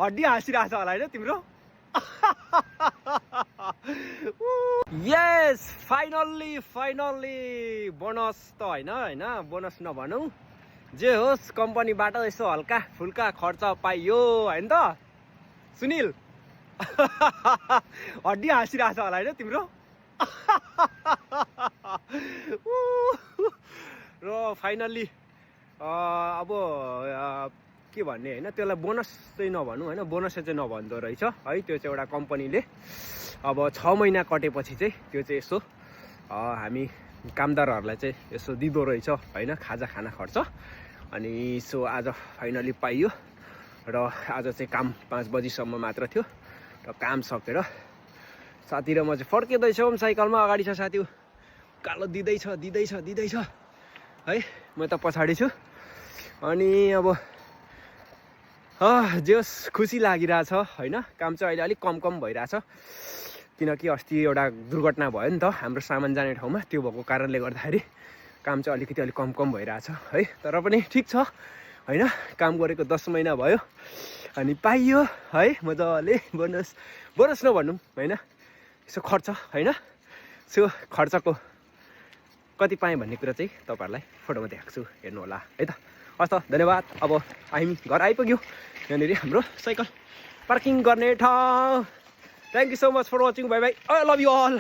हड्डी हाँसिरहेछ होला होइन तिम्रो यस फाइनल्ली बोनस त होइन बोनस नभनौँ जे होस् कम्पनीबाट यसो हल्का फुल्का खर्च पाइयो होइन त सुनिल हड्डी हाँसिरहेछ होला होइन तिम्रो र फाइनल्ली अब के भन्ने होइन त्यसलाई बोनस चाहिँ नभनौँ होइन बोनस चाहिँ नभन्दो रहेछ है त्यो चाहिँ एउटा कम्पनीले अब 6 महिना कटेपछि चाहिँ त्यो चाहिँ यसो हामी कामदारहरूलाई चाहिँ यसो दिँदो रहेछ होइन खाजा खाना खर्च अनि सो आज फाइनली पाइयो र आज चाहिँ काम 5 बजीसम्म मात्र थियो र काम सकेर साथी र म चाहिँ फर्किँदैछौँ साइकलमा अगाडि छ साथी कालो दिँदैछ है म त पछाडि छु अनि अब जेस खुसी लागिरहेछ होइन काम चाहिँ अहिले अलिक कम भइरहेछ किनकि अस्ति एउटा दुर्घटना भयो नि त हाम्रो सामान जाने ठाउँमा त्यो भएको कारणले गर्दाखेरि काम चाहिँ अलिकति अलिक कम भइरहेछ है तर पनि ठिक छ होइन काम गरेको 10 महिना भयो अनि पाइयो है मजाले बोनस नभनौँ होइन यसो खर्च होइन सो खर्चको कति पाएँ भन्ने कुरा चाहिँ तपाईँहरूलाई फोटोमा देखाएको छु हेर्नु होला है त हस् त धन्यवाद अब हामी घर आइपुग्यो यहाँनिर हाम्रो साइकल पार्किङ गर्ने ठाउँ thank you so much for watching bye bye I love you all